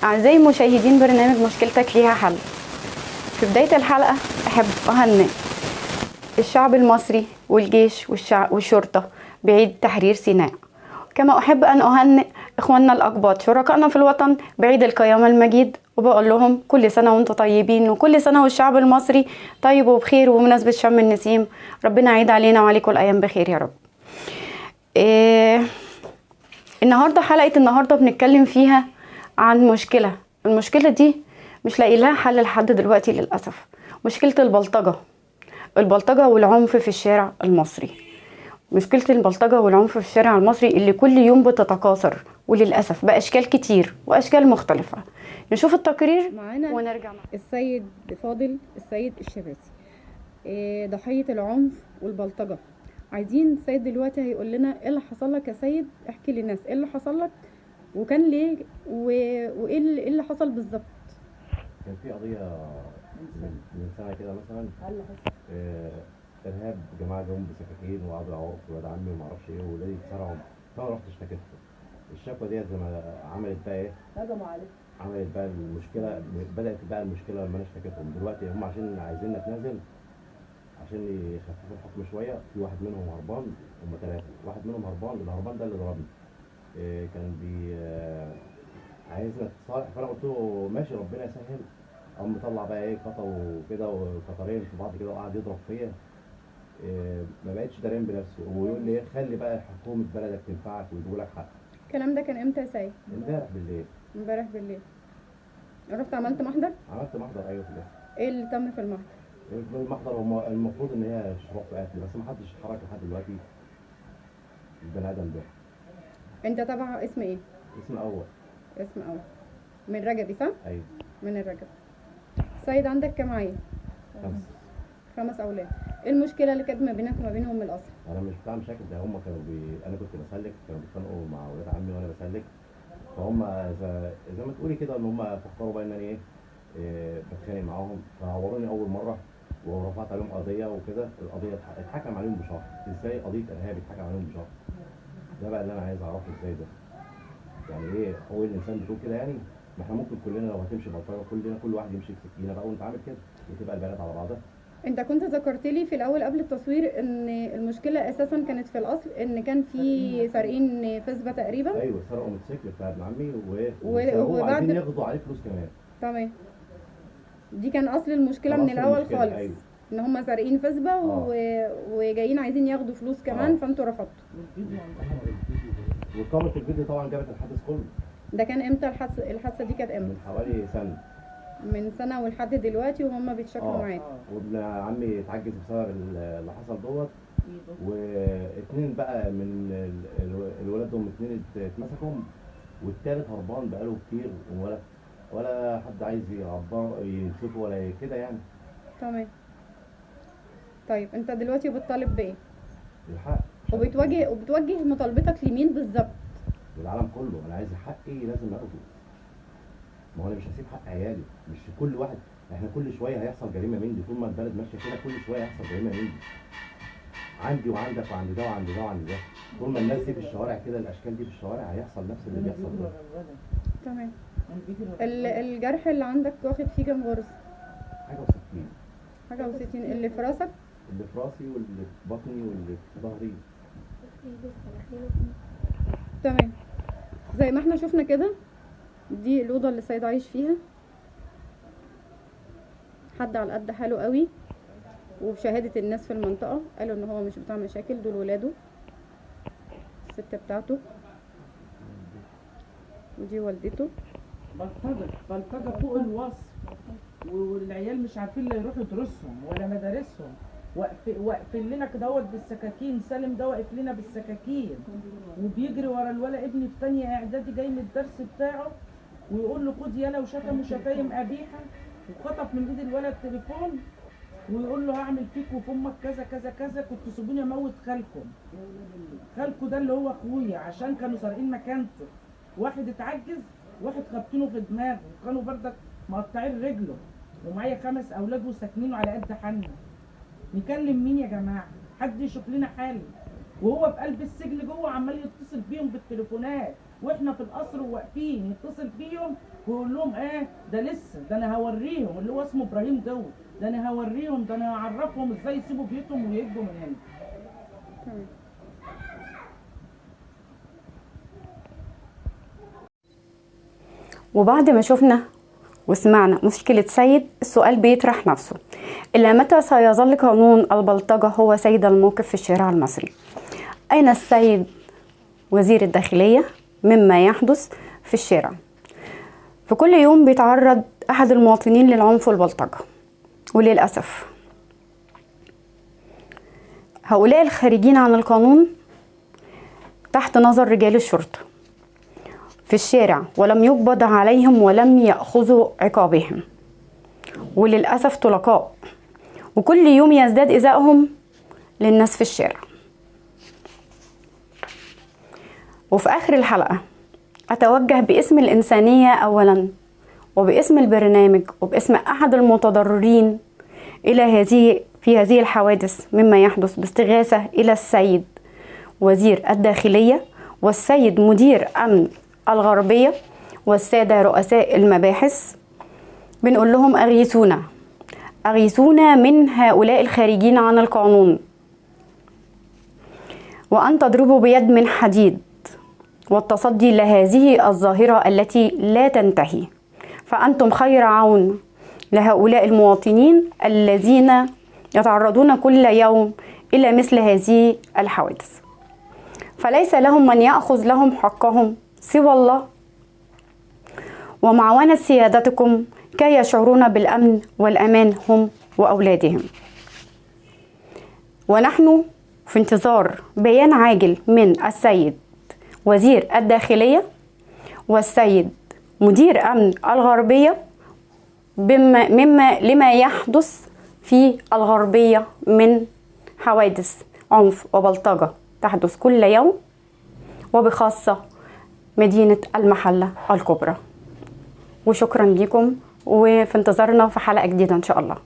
أعزائي مشاهدين برنامج مشكلتك ليها حل، في بداية الحلقة أحب أهنئ الشعب المصري والجيش والشرطة بعيد تحرير سيناء، كما أحب أن أهنئ إخواننا الأقباط شركائنا في الوطن بعيد القيامة المجيد، وبقول لهم كل سنة وانتم طيبين، وكل سنة والشعب المصري طيب وبخير. وبمناسبة شم النسيم ربنا يعيد علينا وعليكم الأيام بخير يا رب. النهاردة حلقة النهاردة بنتكلم فيها عن مشكلة، المشكلة دي مش لاقي لها حل لحد دلوقتي للأسف، مشكلة البلطجة، البلطجة والعنف في الشارع المصري. مشكلة البلطجة والعنف في الشارع المصري اللي كل يوم بتتكاثر وللأسف بأشكال كتير وأشكال مختلفة. نشوف التقرير معانا ونرجع. السيد فاضل السيد الشباسي، ضحية العنف والبلطجة. عايزين السيد دلوقتي هيقول لنا ايه اللي حصل لك يا سيد، احكي للناس ايه اللي حصل لك وكان ليه وايه اللي إيه اللي حصل بالظبط. كان في قضية من سنة كده مثلا، إرهاب، جماعة جم بسكاكين وقعدوا يعوروا في ولاد عمي وما أعرفش إيه، وولادي اتسرعوا، فأنا رحت اشتكيت. الشكوى ديت زي ما عملت بقى إيه؟ هجموا عليه. عملت بقى المشكلة، بدأت بقى المشكلة لما أنا اشتكيتهم. دلوقتي هم عشان عايزين نتنازل عشان يخففوا الحكم شوية، في واحد منهم هربان، هم ثلاثة، واحد منهم هربان، الهربان ده اللي ضربني. كان بي آه، عايزنا نتصالح، فأنا قلت له ماشي ربنا يسهل. قام مطلع بقى ايه قطر وكده وقطرين في بعض كده وقعد يضرب فيا. ما بقتش دريان بنفسي، ويقول لي ايه خلي بقى حكومة بلدك تنفعك ويجيبوا لك حق. الكلام ده كان امتى يا سيد؟ امبارح بالليل. امبارح بالليل. رحت عملت محضر؟ عملت محضر، ايوه، في الاخر. ايه اللي تم في المحضر؟ المحضر هم المفروض ان هي شروع في قتل، بس ما حدش اتحرك لحد دلوقتي. البني ادم ده انت تبع اسم ايه؟ اسم اول. اسم اول من رجبي صح؟ ايوه. من الرجب. سيد عندك كام عيل؟ 5. 5 اولاد. ايه المشكلة اللي كانت ما بينك وما بينهم من الاصل؟ انا مش بتاع مشاكل، ده هم كانوا انا كنت بسلك، كانوا بيتخانقوا مع ولاد عمي وانا بسلك، فهم زي ما تقولي كده ان هم فكروا بقى ان انا ايه، بتخانق معاهم، فعوروني اول مرة ورفعت عليهم قضية وكده. القضية اتحكم عليهم بشهر. ازاي قضية ارهاب اتحكم عليهم بشهر؟ ده بقى اللي انا عايز اعرفه، ازاي ده؟ يعني ايه حقوق الانسان بتقول كده؟ يعني ما احنا ممكن كلنا لو هتمشي بلطجه كلنا كل واحد يمشي بسكينة بقى وانت عامل كده وتبقى البلد على بعضها. انت كنت ذكرت لي في الاول قبل التصوير ان المشكلة اساسا كانت في الاصل ان كان في سارقين فيسبا تقريبا. ايوه، سرقوا موتوسيكل بتاع ابن عمي وسرقوه وبعد وعايزين ياخدوا عليه فلوس كمان. تمام، دي كان اصل المشكلة كان من أصل الاول المشكلة، خالص. أيوة. ان هم سارقين فيسبا وجايين عايزين ياخدوا فلوس كمان، فانتوا رفضتوا. وكاميرا الفيديو طبعا جابت الحادث كله. ده كان امتى الحادثة دي كانت امتى؟ من حوالي سنة. من سنة ولحد دلوقتي وهم بيتشكلوا معاك. وابن عمي اتعجز بسبب اللي حصل دوت، واثنين بقى من الولاد دول، اثنين اتمسكوا والتالت هربان بقاله كتير، ولا حد عايز يعبر يمسكه ولا كده يعني. تمام. طيب انت دلوقتي بتطالب بايه؟ الحق. وبتوجه مطالبتك لمين بالظبط؟ للعالم كله، انا عايز حقي لازم اخده. ما هو انا مش هسيب حق عيالي، مش كل واحد، احنا كل شوية هيحصل جريمة من دي، طول ما البلد ماشية كده كل شوية هيحصل جريمة من دي، عندي وعندك وعند ده وعند ده وعند ده، طول ما الناس دي في الشوارع كده، الاشكال دي في الشوارع، هيحصل نفس اللي بيحصل ده. تمام. الجرح اللي عندك واخد فيه كام غرزه؟ حاجة و60. حاجة و60. اللي في راسك؟ اللي في راسي واللي في بطني واللي في ظهري. تمام. زي ما احنا شفنا كده، دي الأوضة اللي السيد عايش فيها، حد على قد حاله قوي، وبشهادة الناس في المنطقة قالوا ان هو مش بتاع مشاكل. دول ولاده، الست بتاعته، ودي والدته. بلطجة بلطجة فوق الوصف، والعيال مش عارفين لا يروحوا دروسهم ولا مدارسهم، واقفين لنا كده اهوت بالسكاكين. سالم ده واقف لنا بالسكاكين وبيجري ورا الولا ابني في تانية اعدادي جاي من الدرس بتاعه ويقول له خد يالا، وشتمه شتايم قبيحة، وخطف من ايد الولد التليفون ويقول له هعمل فيك وفي امك كذا كذا كذا، كنت سيبوني اموت خالكم. خالكم ده اللي هو اخويا، عشان كانوا سارقين مكانته. واحد اتعجز، واحد خبطينه في دماغه، وكانوا بردك مقطعين رجله. ومعايا 5 اولاد وساكنين على قد حالنا. نكلم مين يا جماعة؟ حد يشوف لنا حل. وهو في قلب السجن جوه عمال يتصل بيهم بالتليفونات. واحنا في القصر وواقفين، يتصل بيهم ويقول لهم ايه ده لسه، ده انا هوريهم، اللي هو اسمه ابراهيم دوت، ده انا هوريهم، ده انا هعرفهم ازاي يسيبوا بيوتهم ويجوا من هنا. تمام. وبعد ما شفنا وسمعنا مشكلة سيد، السؤال بيطرح نفسه: إلى متى سيظل قانون البلطجة هو سيد الموقف في الشارع المصري؟ أين السيد وزير الداخلية مما يحدث في الشارع؟ في كل يوم بيتعرض أحد المواطنين للعنف والبلطجة، وللأسف هؤلاء الخارجين عن القانون تحت نظر رجال الشرطة في الشارع، ولم يقبض عليهم ولم يأخذوا عقابهم، وللأسف طلقاء، وكل يوم يزداد إيذائهم للناس في الشارع. وفي آخر الحلقة أتوجه باسم الإنسانية أولا، وباسم البرنامج، وباسم أحد المتضررين إلى في هذه الحوادث مما يحدث، باستغاثة إلى السيد وزير الداخلية والسيد مدير أمن الغربية والسادة رؤساء المباحث. بنقول لهم أغيثونا، أغيثونا من هؤلاء الخارجين عن القانون، وأن تضربوا بيد من حديد والتصدي لهذه الظاهرة التي لا تنتهي، فأنتم خير عون لهؤلاء المواطنين الذين يتعرضون كل يوم إلى مثل هذه الحوادث، فليس لهم من يأخذ لهم حقهم سوى الله ومعونة سيادتكم، كي يشعرون بالأمن والأمان هم وأولادهم. ونحن في انتظار بيان عاجل من السيد وزير الداخلية والسيد مدير أمن الغربية لما يحدث في الغربية من حوادث عنف وبلطجة تحدث كل يوم، وبخاصة مدينة المحلة الكبرى. وشكرا لكم، وفي انتظارنا في حلقة جديدة إن شاء الله.